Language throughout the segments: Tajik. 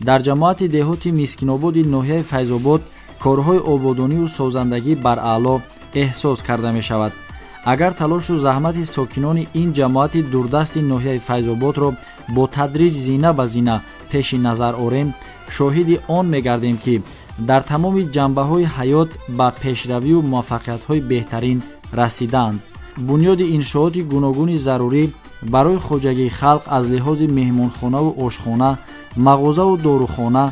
Дар ҷамоати деҳоти Мискинободи ноҳияи Файзобод корҳои ободонию созандагӣ бараъло эҳсос карда мешавад. Агар талошу заҳмати сокинони ин ҷамоати дурдасти ноҳияи Файзободро бо тадриҷ зина ба зина пеши назар орем, шоҳиди он мегардем, ки дар тамоми ҷанбаҳои ҳаёт ба пешравию муваффақиятҳои беҳтарин расидаанд. Бунёди иншооти гуногуни зарурӣ барои хоҷагии халқ аз лиҳози меҳмонхонаву ошхона, мағозаву дорухона,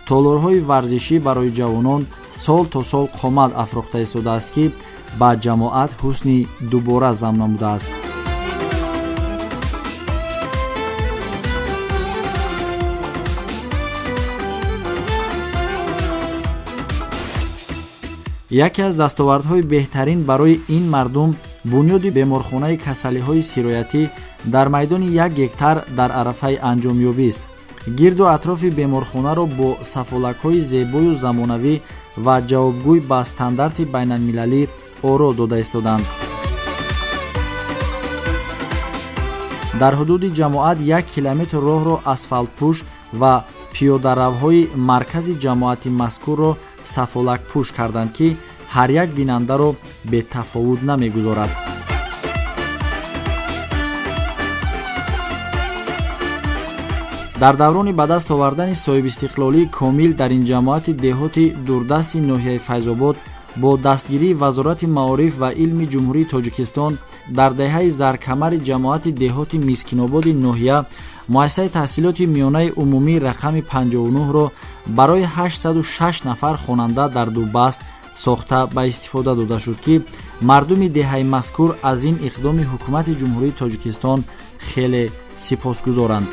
толорҳои варзишӣ барои ҷавонон сол то сол қомат афрохта истодааст, ки ба ҷамоат ҳусни дубора зам намудааст. Яке аз дастовардҳои беҳтарин барои ин мардум бунёди беморхонаи касалиҳои сироятӣ дар майдони 1 гектар дар арафаи анҷомёбист. Гирду атрофи беморхонаро бо сафолакҳои зебою замонавӣ ва ҷавобгӯй ба стандарти байналмилалӣ оро дода истоданд. Дар ҳудуди ҷамоат 1 километр роҳро асфалтпӯш ва пиёдаравҳои маркази ҷамоати мазкурро сафолакпӯш карданд, ки ҳар як бинандаро бетафовут намегузорад. Дар даврони ба даст овардани соҳибистиқлолии комил дар ин ҷамоати деҳоти дурдасти ноҳияи Файзобод бо дастгирии Вазорати маориф ва илми Ҷумҳурии Тоҷикистон дар деҳаи Заркамари ҷамоати деҳоти Мискинободи ноҳия муассисаи таҳсилоти миёнаи умумӣ рақами 59-ро барои 806 нафар хонанда дар ду баст сохта ба истифода дода шуд, ки мардуми деҳаи мазкур аз ин иқдоми ҳукумати Ҷумҳурии Тоҷикистон хеле сипосгузоранд.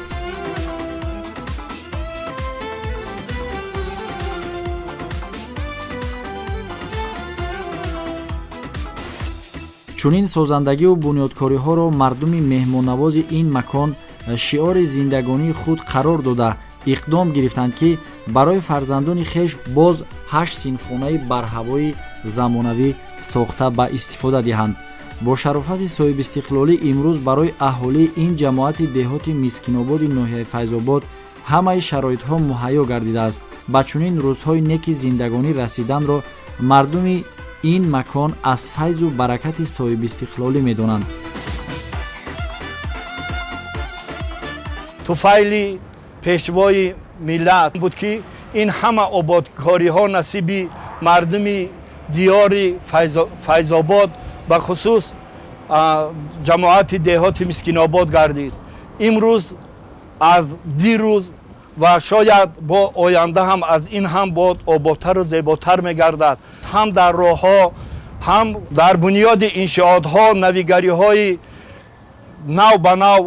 Чунин созандагиву бунёдкориҳоро мардуми меҳмоннавози ин макон шиори зиндагонии худ қарор дода иқдом гирифтанд, ки барои фарзандони хеш боз 8 синфхонаи барҳавои замонавӣ сохта ба истифода диҳанд. Бо шарофати соҳибистиқлолӣ имрӯз барои аҳолии ин ҷамоати деҳоти Мискинободи ноҳияи Файзобод ҳамаи шароитҳо муҳайё гардидааст. Ба чунин рӯзҳои неки зиндагонӣ расиданро мардуми ин макон аз файзу баракати соҳибистиқлолӣ медонанд. Туфайли пешвои миллат буд, ки ин ҳама ободкориҳо насиби мардуми диёри Файзобод, ба хусус ҷамоати деҳоти Мискинобод гардид. Имрӯз аз дирӯз ва шояд бо оянда ҳам аз ин ҳам бод ободтару зеботар мегардад. Ҳам дар роҳҳо, ҳам дар бунёди иншоотҳо навигариҳои нав ба нав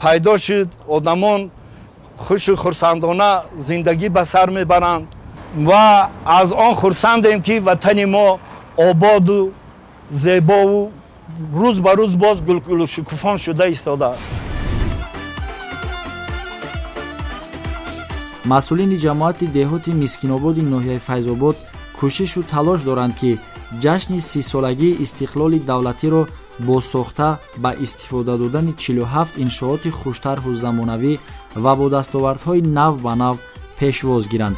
пайдо шуд. Одамон хушу хурсандона зиндагӣ ба сар мебаранд ва аз он хурсандем, ки ватани мо ободу зебову рӯз ба рӯз боз гулгулшукуфон шуда истодааст. Масъулини ҷамоати деҳоти Мискинободи ноҳияи Файзобод кӯшишу талош доранд, ки ҷашни 30-солагии истиқлоли давлатиро бо сохта ба истифода додани 47 иншооти хуштарҳу замонавӣ ва бо дастовардҳои нав ба нав пешвоз гиранд.